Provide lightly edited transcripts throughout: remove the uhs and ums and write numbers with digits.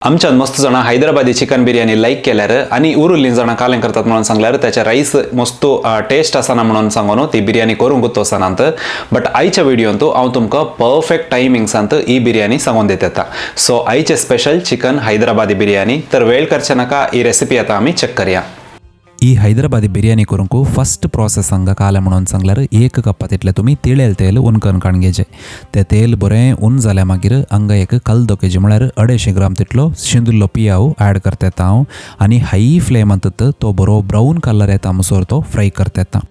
आमच्यान मस्त जाणां हैदराबादी चिकन बिर्याणी लायक केल्यार आनी उरिल्लीं जाणां कालें करतात म्हणून सांगल्यार त्याचे रायस मस्त टेस्ट आसना म्हणून सांगून ती बिर्याणी करूंक वचनात. बट आयच्या व्हिडियोंत हांव तुमकां परफेक्ट टायमिंग्सांत ही बिर्याणी सांगून दिता. सो आयचे स्पेशल चिकन हैदराबादी बिर्याणी. तर वेळ करचे नाका, ही रेसिपी आतां आमी चॅक करया. ಈ ಹೈದರಾಬಾದಿ ಬಿರಿಯಾನಿ ಕೊರಂಕು ಫಸ್ಟ್ ಪ್ರಾಸೆಸ್ ಹಂಗ ಕಾಲ म्हणून सांगल्यार एक कप्पा तितलें तुमी तिळेल तेल उन करून काडून घेवचें. तें तेल बरें उन जाल्या मागीर हांगा एक कल्दो केजी, म्हळ्यार 250 ग्राम तितलो शिंदुल्लो पियाव ऍड करता येता हांव आनी हाय फ्लेमांत तो बरो ब्रावन कलर येता म्हणसर तो फ्राय करता येता.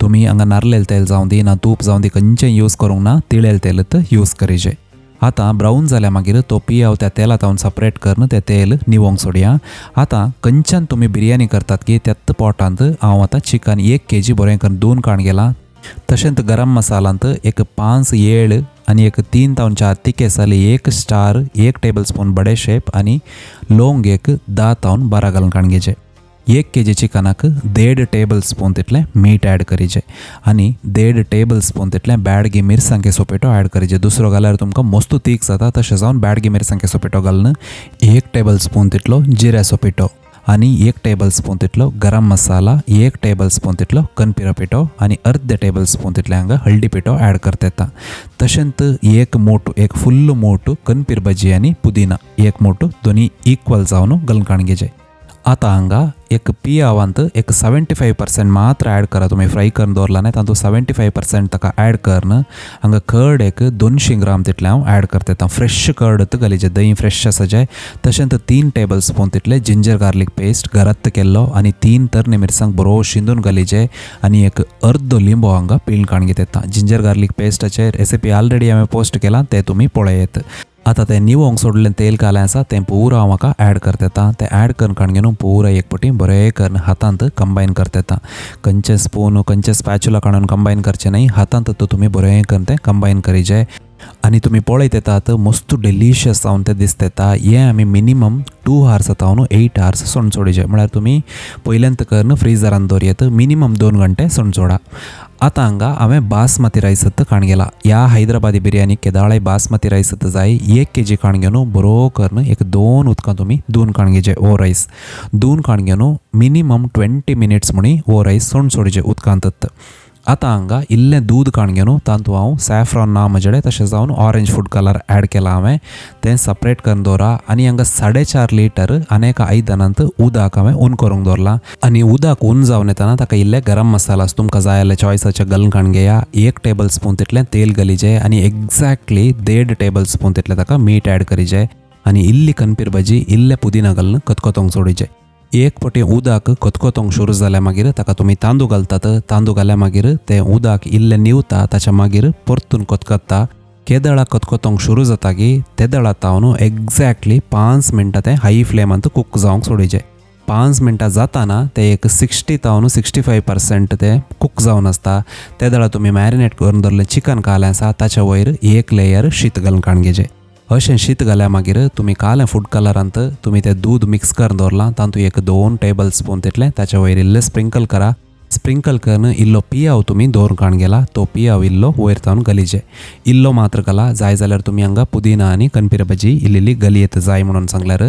तुमी हांगा नारलेल तेल जावं दी ना तूप जावं दी, खंयचें यूज करूंक ना, तिळेल तेलच यूज करीजे. आतां ब्रावन जाल्या मागीर तो पियाव त्या तेलांत हांव सपरेट करून तें तेल निवोंक सोडया. आतां खंयच्यान तुमी बिरयानी करतात की त्याच पोटांत हांव आतां चिकन 1 केजी बरें करून धुवन काडून गेलां. तशेंच गरम मसालांत एक पांच येळ आनी एक तीन तावन चार तिके साली, एक स्टार, एक टेबल स्पून बडेशेप आनी लोंग एक 10 तावन 12 घालून काडून घेवचें. 1 केजी चिकनाक 1.5 टेबल स्पून तितलें मीठ ऍड करीचें आनी 1.5 टेबल स्पून तितलें ब्याडगी मिरसांगेचो पिठो ऍड करीचें. दुसरो घाल्यार तुमकां मस्त तीख जाता. तशें जावन ब्याडगी मिरसांगेचो पिठो घालून एक टेबल स्पून तितलो जिऱ्याचो पिठो आनी एक टेबल स्पून तितलो गरम मसाला, एक टेबल स्पून तितलो कनपिरा पिठो आनी अर्द टेबल स्पून तितलें हांगा हळदी पिठो ऍड करता येता. तशेंच एक मोटू, एक फुल्ल मोटू कनपीर भाजी आनी पुदिना एक मोटू, दोनी इक्वल जावन घालून काडून घेवचें. आतां हांगा एक पियावांत एक 75% मात्र ऍड करा. तुमी फ्राय करून दवरला न्ही, तातूंत 75% ताका ऍड करून हांगा कर्ड एक 200 ग्राम तितलें हांव ऍड करता येता. फ्रेश कर्ड घालीचें, दही फ्रेश आसा जाय. तशेंच 3 टेबल स्पून तितलें जिंजर गार्लीक पेस्ट घरांत केल्लो आनी तीन तरणे मिरसांग बरो शिंदून घालीचे आनी एक अर्दो लिंबो हांगा पिळून काडून घेता येता. जिंजर गार्लीक पेस्टाचे रेसिपी ऑलरेडी हांवें पोस्ट केला, तें तुमी पळयात. आतां तें निवोंक सोडलें तेल कालें आसा, तें पुरो हांव म्हाका ऍड करता येता. तें ऍड करून काडून घेवन पुरो एक पटी बरें करून हातांत कंबायन करता येता. खंयचें स्पून, खंयचें स्पॅचुला काडून कंबायन करचें न्हय, हातांत तो तुमी बरें करून तें कंबायन करीजे. आनी तुमी पळयत येतात, मस्त डिलिशियस जावन तें दिसता येता. हें आमी मिनिमम 2 हॉर्स जाता 8 हॉर्स सोण सोडीचे, म्हळ्यार तुमी पयल्यांत करून फ्रिजरान दवरयत, मिनिमम 2 घंटे सोण सोडा. आतां हांगा हांवें बासमती रायस काडून गेला. ह्या हैदराबादी बिरयानी केदाळाय बासमती रायस जाय. 1 केजी काडून घेवन बरो करून एक दोन उदकां तुमी धुवन काडून घेवचे. हो रायस धुवन काडून घेवन मिनिमम 20 मिनिट्स म्हणी हो रायस सोण सोडचे उदकांतच. आतां हांगा इल्लें दूद काडून घेवन तातूंत हांव सॅफ्रॉन ना म्हजे, तशें जावन ऑरेंज फूड कलर ऍड केला हांवें, तें सपरेट करून दवरा. आनी हांगा 4.5 लिटर आनी एका आयदनांत उदक हांवें उन करूंक दवरलां. आनी उदक उन जावन येतना ताका इल्लें गरम मसाला तुमकां जाय जाल्यार चॉयसाचे घालून काडून घेया. एक टेबल स्पून तितलें तेल घालीचें आनी एक्झॅक्टली 1.5 टेबल स्पून तितलें ताका मीठ ऍड करीचें आनी इल्ली कनपीर भाजी, इल्लें पुदिना घालून खतखतोंक सोडीचें. एक पटी उदक खतखतोंक सुरू जाल्या मागीर ताका तुमी तांदूळ घालतात. तांदूळ घाल्या मागीर तें उदक इल्लें निवता, ताच्या मागीर परतून खतखत्ता. केदळा खतखतोंक सुरू जाता की तेदळा तावन एग्जॅक्टली 5 मिनटां तें हाय फ्लेमांत कुक जावंक सोडीचें. 5 मिनटां जाताना तें एक 60 तावन 65% तें कुक जावन आसता. ते वेळार तुमी मॅरिनेट करून दवरलें चिकन कालें आसा, ताच्या वयर एक लेयर शीत घालून काडून घेवचें. अशें शीत घाल्या मागीर तुमी कालें फूड कलरांत तुमी तें दूद मिक्स करून दवरलां, तातूंत एक 2 टेबल स्पून तितलें ताच्या वयर इल्लें स्प्रिंकल करा. स्प्रिंकल करून इल्लो पियाव तुमी दवरून काडून गेला, तो पियाव इल्लो वयर तावन घालीचे. इल्लो मात्र घाला. जाय जाल्यार तुमी हांगा पुदिना आनी कनपिरा भाजी इल्ली इल्ली घालयेत जाय म्हणून सांगल्यार.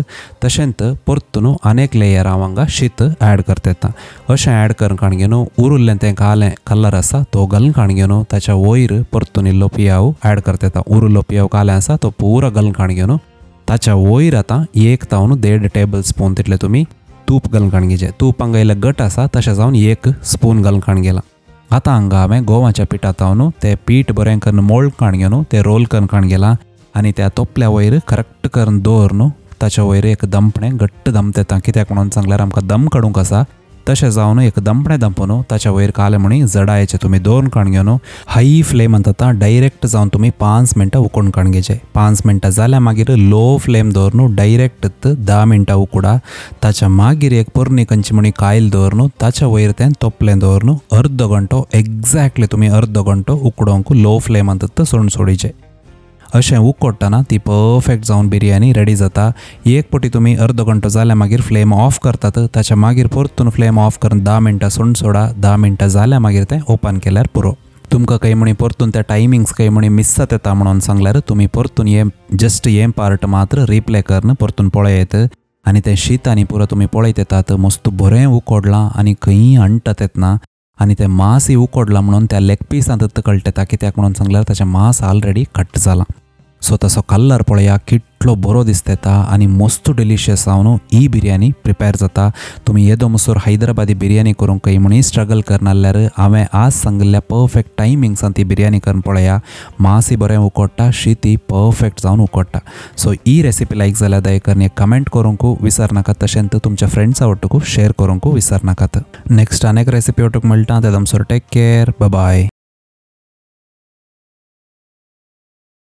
तशेंच परतून आनेक लेयर हांव हांगा शीत ऍड करता येता. अशें ऍड करून काडून घेवन उरिल्लें तें कालें कलर आसा तो घालून काडून घेवन ताच्या वयर परतून इल्लो पियाव ऍड करता येता. उरिल्लो पियाव कालें आसा तो पुरो घालून काडून घेवन ताच्या वयर आतां एक तावन 1.5 टेबल स्पून तितलें तुमी तूप घालून काडून घेवचें. तूप हांगा इल्लें घट आसा, तशें जावन एक स्पून घालून काडून गेलां. आतां हांगा हांवें गोवाच्या पिठा तावन तें पीठ बरें करून मोळ काडून घेवन तें रोल करून काडून गेलां आनी त्या तोपल्या वयर करेक्ट करून दवरून ताच्या वयर एक दमपणें घट्ट दमता येता. कित्याक म्हणून सांगल्यार आमकां दम काडूंक आसा. तशें जावन एक दमपणें दमपून ताच्या वयर कालें म्हणी जडायेचें तुमी दवरून काडून घेवन हाय फ्लेमान आतां डायरेक्ट जावन तुमी 5 मिनटां उकडून काडून घेवचें. 5 मिनटां जाल्या मागीर लो फ्लेम दवरून डायरेक्ट 10 मिनटां उकडा. ताच्या मागीर एक पोरणी खंयची म्हणी कायल दवरून ताच्या वयर तें तोपलें दवरून अर्दो घंटो, एग्जॅक्टली तुमी अर्दो घंटो उकडोवंक लो फ्लेमान सोडून सोडीचें. अशें उकडटना ती परफेक्ट जावन बिरयानी रेडी जाता. एक पटी तुमी अर्दो घंटो जाल्या मागीर फ्लेम ऑफ करतात. ताच्या मागीर परतून फ्लेम ऑफ करून 10 मिनटां सोडून सोडा. 10 मिनटां जाल्या मागीर तें ओपन केल्यार पुरो. तुमकां खंय म्हणी परतून त्या टायमिंग्स खंय म्हणी मिस जाता म्हणून सांगल्यार तुमी परतून हे जस्ट हे पार्ट मात्र रिप्ले करून परतून पळयत. आनी तें शीत आनी पुरो तुमी पळयत येतात मस्त बरें उकडलां आनी खंयी अंटत येतना. आनी तें मांस उकडलां म्हणून त्या लेग पिसांत कळटा कित्याक म्हणून सांगल्यार ताचें मांस ऑलरेडी कट जालां. सो तसो कलर पळया कितलो बरो दिसता आनी मस्त डिलिशियस जावन ही बिरयानी प्रिपेर जाता. तुमी येदो मसूर हैदराबादी बिरयानी करूंक खंय म्हणून स्ट्रगल करनासल्यार हांवें आज सांगिल्ल्या परफेक्ट टायमिंग्सान ती बिरयानी करून पळया. मांसय बरें उकडटा, शीतय परफेक्ट जावन उकडटा. सो ही रेसिपी लायक जाल्यार दया करून एक कमेंट करूंक विसरनाकात, तशेंच तुमच्या फ्रेंड्सा वटूक शेयर करूंक विसरनाकात. नेक्स्ट अनेक रेसिपी वटूक मेळटा. तेदमसर टेक केअर, बाय.